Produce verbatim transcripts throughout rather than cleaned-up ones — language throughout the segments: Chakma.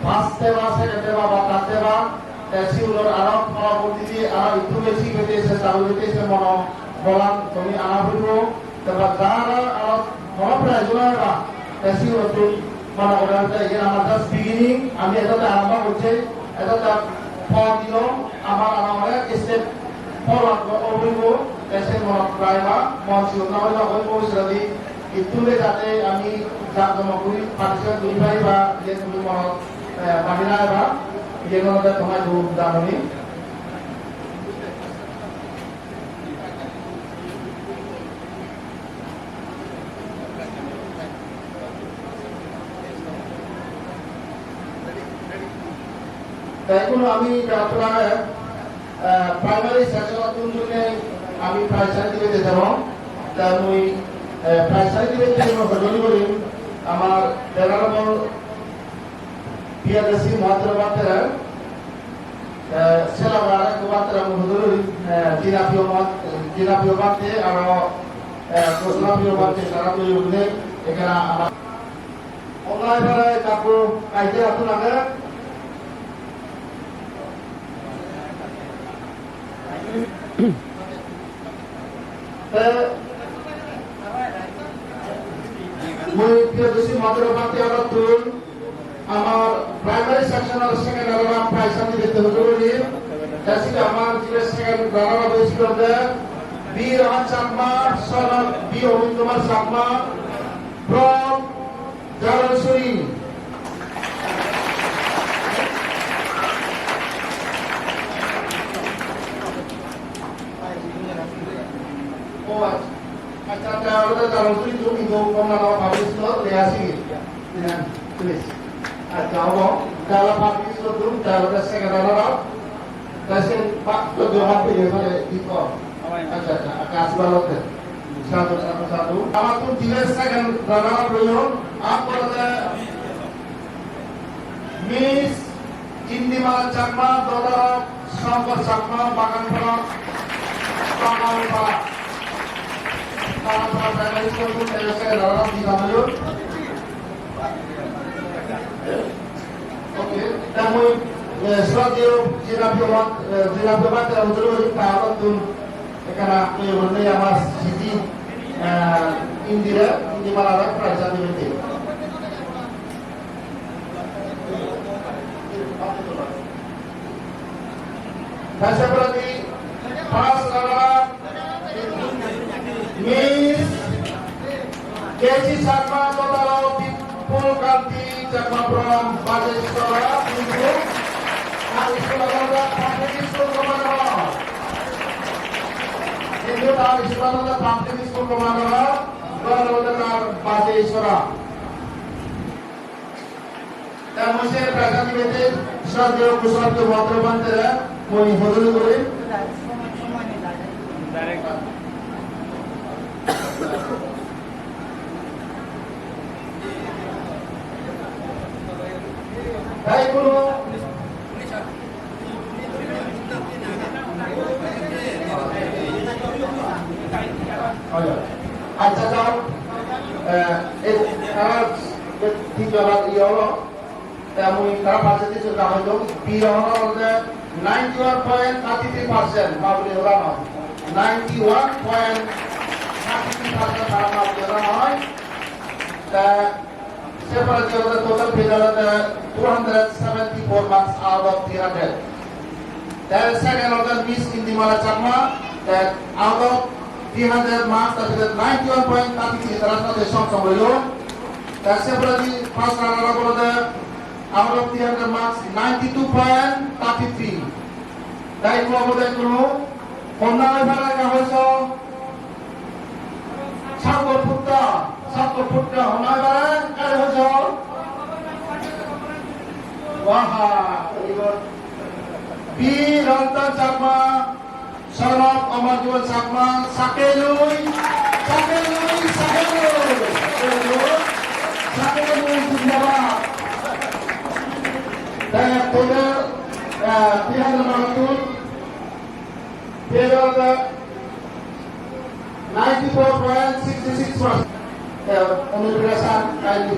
First-e ba, second-e ba, ba third-e ba, te sigunor aro porobortiti aro ittu besi gete chesta guribatte se mono bolan tumi ana puribo. Te ba jara aro hono prize-o nai ba, te sigunor tumi mone gore te iyen amar just beginning, ami edotte arombo gocchi, edotte pod dilong, amar aro onek step forward go-, obo puribo, te se monot raiba, mon sigun na hoiba, hoibo siradi, ittun de jate ami jak jomok guri participate guri pari ba, iyen tumi monot, eh, bhabi na eba, iyen olode tomar idu jamoni. Te ekhono ami jara, eh, primary section-ottun dunne ami prize ani dibatte jebong. Te mui, eh, prize ani dibatte mui hojoli gorim amar venerable Priyadarshi Mohantiro Bhantere, eh, se loge aro ekko Bhantere mui hojoli gorim, eh, Jinapriyo Mohan-, Jinapriyo Bhante aro, eh, Kosnapriyo Bhante, tara dui jone ekkena amar Onnai pare ekko aide asun age. Te mui Priyadarshi Mohantiro Bhante aro tun amar primary section-or second runner-up prize ani dibatte hojoli gorim. Te sidu amar jibe second runner-up oye sibe olode B Rohan Chakma, son of B Arun Kumar Chakma, from Jaronsuri. O accha. Accha, te olode Jaronsuri tumi do gom na publish to le asi. Please. Accha, obo. Te olode publish to dum, te olode second runner up. Te sen pak to jawab peye mane dito. Accha, accha, accha, asbalote. Sadhu, sadhu, sadhu. Amattun jibe second runner up oyon, ak olode Miss Indimala Chakma, daughter of Shankar Chakma, Baganpara, Baganpara. Baganpara Primary School, tun te second runner up diba oyon. Okay, te mui, eh, sroddheyo Jinapriyo Bhan-, eh, Jinapriyo Bhante hojoli gorim, ta amattun ekkana, eh, onne ama sidi, eh, Indira, Indimala aro prize ani dibatte. Te se poredi first runner up Miss K C Chakma, daughter of Vipul Kanti Chakma from Bajeshwara, Bipul. Tar school olode Public School Komanagor. Hintu tar school olode Public School Komanagor, ghor olode tar Bajeshwara. Te mui se prize ani dibatte sroddheyo Kushalaprito Mohantiro Bhantere mui hojoli gorim. Te ekhono Accha, sir, eh, ei tara je tinjonar iye olo, te mui tara percentage-o dam hoidung, B Rohan olode ninety-one point thirty-three percent, mabuli hoda noi, ninety-one point thirty-three percent tara mabuli hoda noi. Te Se poredi olode total pin olode two hundred seventy-four marks out of three hundred. Te second olode Miss Indimala Chakma, te out of three hundred marks, tar pore ninety-one point thirty-three tara song song oyon. Te se poredi first runner up olode out of three hundred marks, ninety-two point thirty-three. Te ikko olode ikko honna oi pare, ka hoiso? Sakko putto, sakko putto, honna oi pare, ka hoiso? Waha, very good. B Rantan Chakma, son of Amar Jiban Chakma, Sakelui, Sakelui, Sakelui, Sakelui, Sakelui, zindabad. Te, te, eh, three hundred mark tun, Pejolda ninety-four point six six percent. Eh, Onurpila sir, kindly.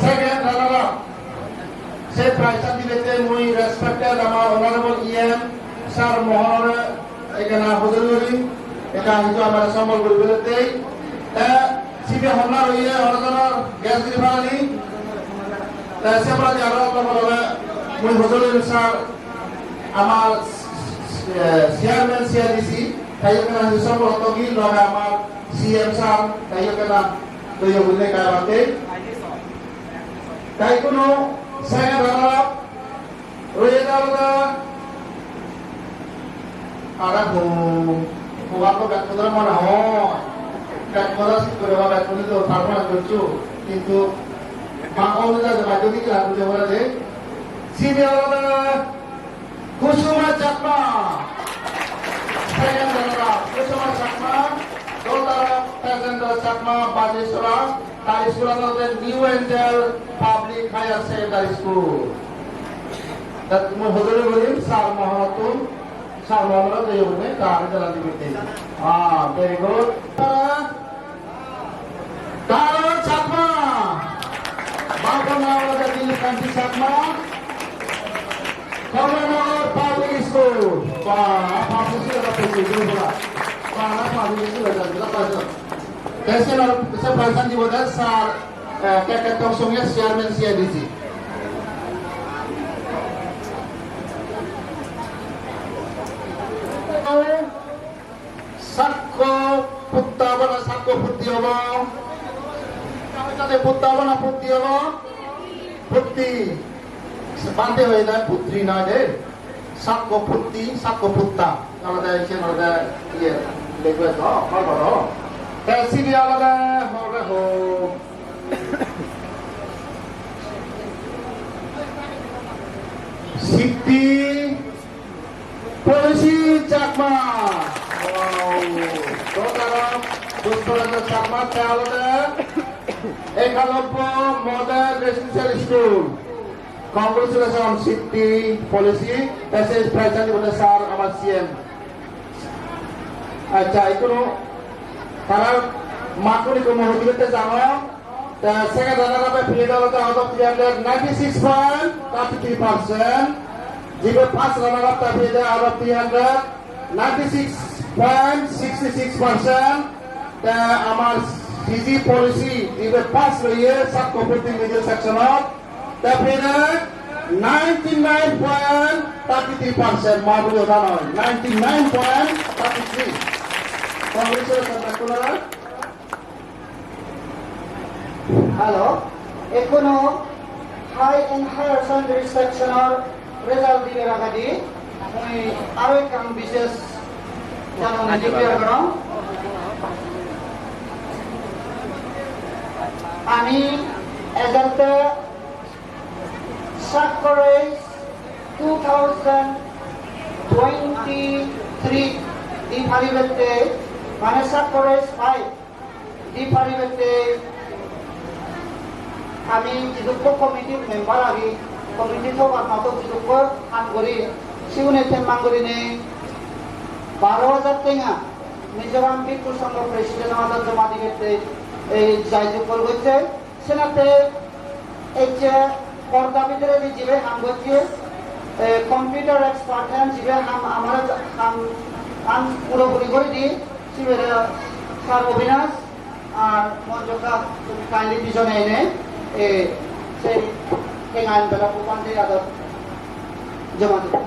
second runner up, se prize-an dibatte mui respected amar honorable E M sir Mohanore ekkena hojoli gurim, ekka hissu amare sombol guri dibatte. Te sibe honna oye, honna guest guri parani. Te se poredi aro logey logey mui hojoli gurim sir, amar, eh, chairman C A D C, te ekkena hissu sombol guri, logey amar C M sir, te ekkena doye gurinei ekka ebatte. Te ikkunu second runner up, Roye dalo da. Ara ho. Hobar to bekkunore mone hoi. Bekkunore sit gore ba bekkune to performance goccho. Kintu ma hole da je madhyamik class goccho bole de. Senior da. Kusuma Chakma. Second runner up. Kusuma Chakma. Daughter of Tajendra Chakma, Bajisora. Tar school olode New Angel Public Higher Secondary School. Tat mui hojoli gurim, sir Mohonottun, sir Mohonottun jeyegoi, tar jala dibe. Ah, very good. Tara, Tara Chakma. Bapor nang olode Dilip Kanti Chakma. Kamalanagar Public School. Ba, public school, public school. Ba, public school. Te se, se prize-an dibo de sir, eh, K K Tongsong-e, chairman C A D C. Sakko putta obo na sakko putti obo? Sade putta obo na putti obo? Putti. Bhante hoye de putri noi de. Sakko putti, sakko putta. Olode, siyen olode, iye, language, no? Hor hor. Te sibe olode, hor ho. Siddhi Policy Chakma. Wow. Daughter of Pushparanja Chakma, te olode Ekalobya Model Residential School. Congratulations, Siddhi Policy. Te se prize ani bole sir amar C M. Accha, ikkunu tara makkun ikku mone dibatte jano. Te second runner up-e peyede olode out of three hundred ninety-six point thirty-three percent. Jibe first runner up te peyede out of three hundred ninety-six point sixty-six percent. Te amar C G Policy jibe first oye Sakko Putti middle section-ot, te peyede ninety-nine point thirty-three percent. Ma bhul hoda noi, ninety-nine point thirty-three. Congratulations, bekkunore. Hello, ekkuno High and Higher Secondary section-or result dibar agedi mui aro ekkan bishesh janani declare gorong. Ami ejatte Sakko Race two thousand twenty-three di paribatte, mane Sakko Race five di paribatte ami jidukko committee member agi, committee thobar mato jidukko ham guri, sigune temmang gurinei baro hajar tenga Mizoram Bhikkhu Sangho president-o adot joma dibatte ei jai jukkol gocche. Senate ecche porda bidiredi jibe ham gocche, eh, computer expert-an jibe ham amare ham, ham puropuri guri di, sibere sir Obinash ar Monjukka, tumi kindly pijone ene, eh, sei tenga envelope-an bhante adot joma dibo.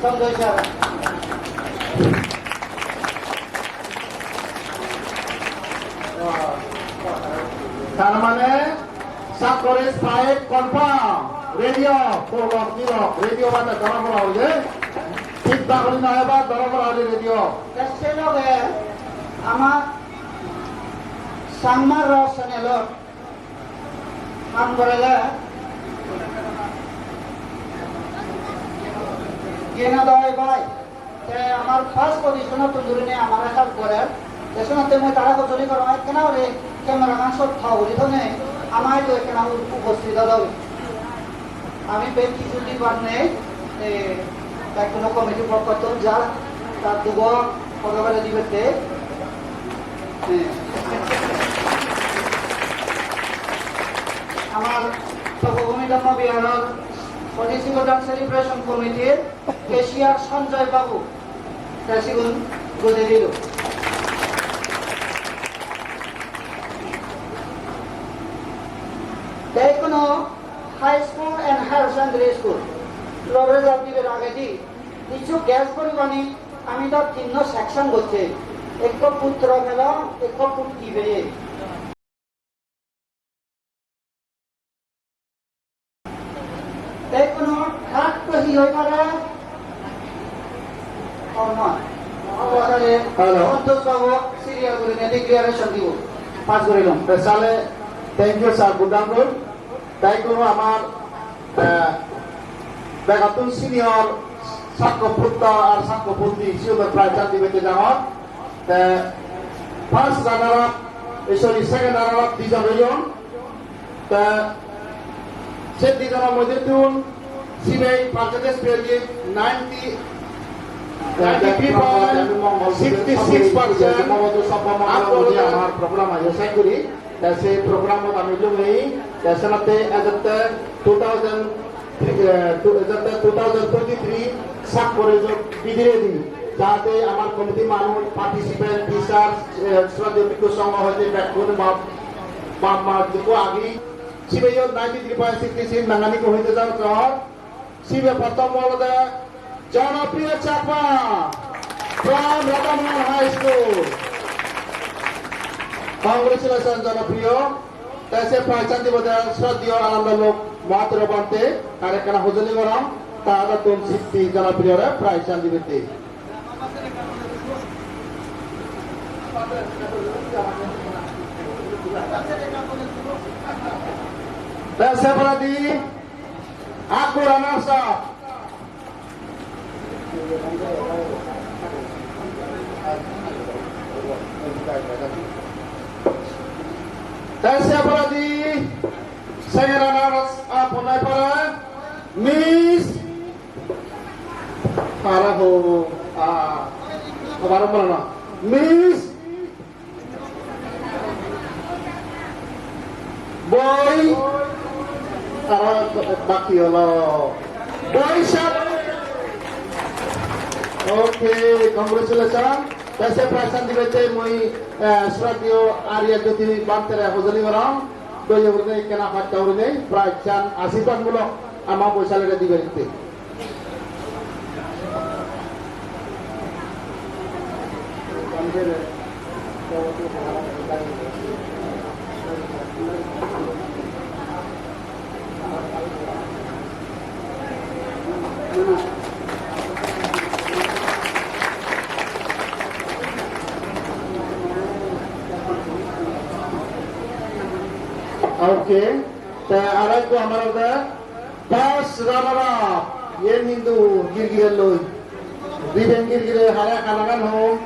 Sanjay sir. Tar mane Sakko Race five confirm. Ready o, polok nilok, ready o bade dora pora oye. Thik bagori na ebar dora pora oye ready o. Te se loge ama Changma Raw channel-ot ham gorele Gyanodaya bhai, te amar first position-ottun dhurinei amare help gorer. Te senotte mui tare hojoli gorong, ekkena guri camera-gan sot tho guri thonei ama idu ekkena u-, uposthit odon. Ami bej hissu dibar nei, e, te hono committee pokkottun ja tar dugo hodo gori dibatte. E. Amar Topobhumi Dhamma Viharor Forty Sixth Celebration Committee-r cashier Sanjoy Babu, te sigun gojei dilo. Te hono High School and Higher Secondary School-or result dibar agedi hissu guess guribani, ami do tinno section gocchi, ekko put rong elo, ekko put dibe. Te hono third-to hi oi pare? Oh, no. Hello. Santosh Babu serial gurinei declaration dibo. Pass gurilong. Te sale, thank you, sir Buddhangkur. Te hono amar, eh, begottun senior sakko putto ar sakko putti, siunore prize-an dibatte jangor. Te first runner up, eh, sorry, second runner up dijon oyon. Te se dijonor moddhettun sibe percentage peyon ninety, ninety-three point six six percent. Amar program aje sej guri. Te se program-ot ami lungei, te senotte ejette two thousand, eh, two, ejette two thousand twenty-three sakko result bidiredi, jate amar committee manuj, participant, teacher, eh, Shraddheyo Bhikkhu Sangho hoite bekkun bap, bap ma jikko agi, sibeyo ninety-three point six six nangani ko hoite jar jor. Sibe prothom olode Jonopriyo Chakma from Radhamohan High School. Congratulations, Jonopriyo. Te se prize-an dibode Shraddheyo Anandalok Mahathero Bhante, tare ekkena hojoli gorong, ta adottun sitti Jonopriyore prize-an dibatte. Te se poredi Akko runners up. Te se poredi second runners up honna oi pare? Miss. Para ho, ah, para ho na. Miss Boi, aro baki olo. Boi sab. Okay, congratulations. Te se prize-an dibatte mui, eh, Shraddheyo Arya Jyoti Bhantere hojoli gorong. Doye gurinei ekkena hotta gurinei prize-an ashirbad mulok ama Boisalire dibatte. Okay, te aro ekko amar ode first runner up, iyen hintu girgire loi. Diben girgire hara hanagan hom.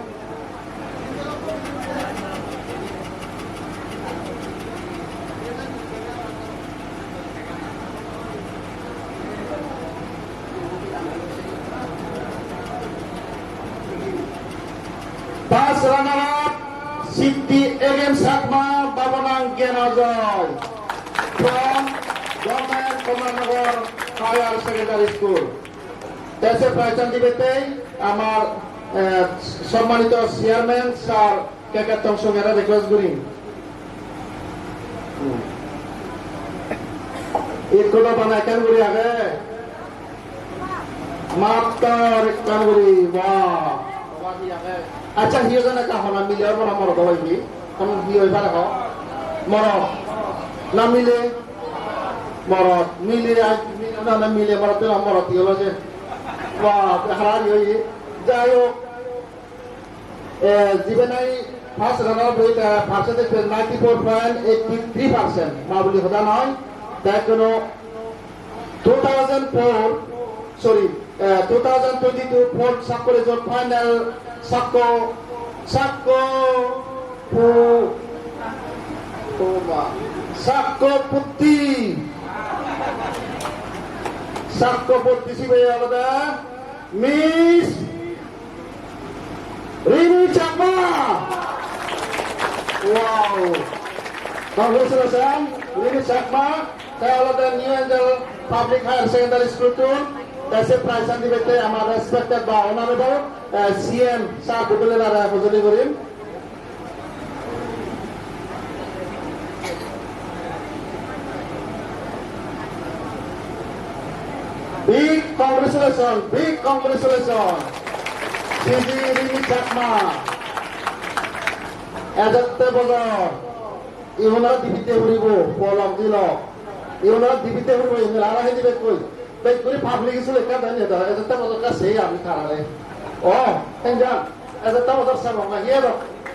First runner up, Siddhi Agem Chakma, Baba Nang Gyanojoy from Government Kamalanagar Higher Secondary School. Te se prize-an dibatte amar, eh, sommanito chairman sir K K Tongsong-ore request gurim. Hmm. Ikko do bana ekkan guri age. Mattor ekkan guri, wah. Accha, hi hojone ekka hona mile obo na morot obo ibe? Hon hi oi pare ho? Morot. Na mile? Morot. Mile, ai, mile na, na mile, morot na morot, hi holo je? Wah, harari oi. Jai hok. Eh, jibe nahi First runner up, eh, percentage pe ninety-four point eight three percent. Mabuli hoda noi. Te kono two thousand four, sorry, eh, two thousand twenty-two fourth Sakko Region final Sakko, Sakko Pu-, Puma, Sakko Putti, Sakko Putti sibe olode Miss Rimi Chakma. Wow. Congratulations, Rimi Chakma. Te olode New Angel Public Higher Secondary School tun. Te se prize an dibatte amar respected ba honorable, eh, C M sir Gudulelare hojoli gorim. Big congratulations, big congratulations. Siji Rimi Chakma. Ejotte bojor. Igun aro dibitte puribo, polok dilok. Igun aro dibitte puribo, igun aro hedi bekkoi. Bek guri public school ekka dani da, ejotte bojor ekka sei ami tarare. O, enjan, ejotte bojor sabong na, hiye do,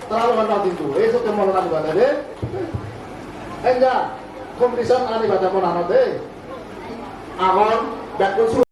tara logan na dindu, ei sokke mono na dibade de. Enjan, competition ani bade mona no de. Agon, bekkun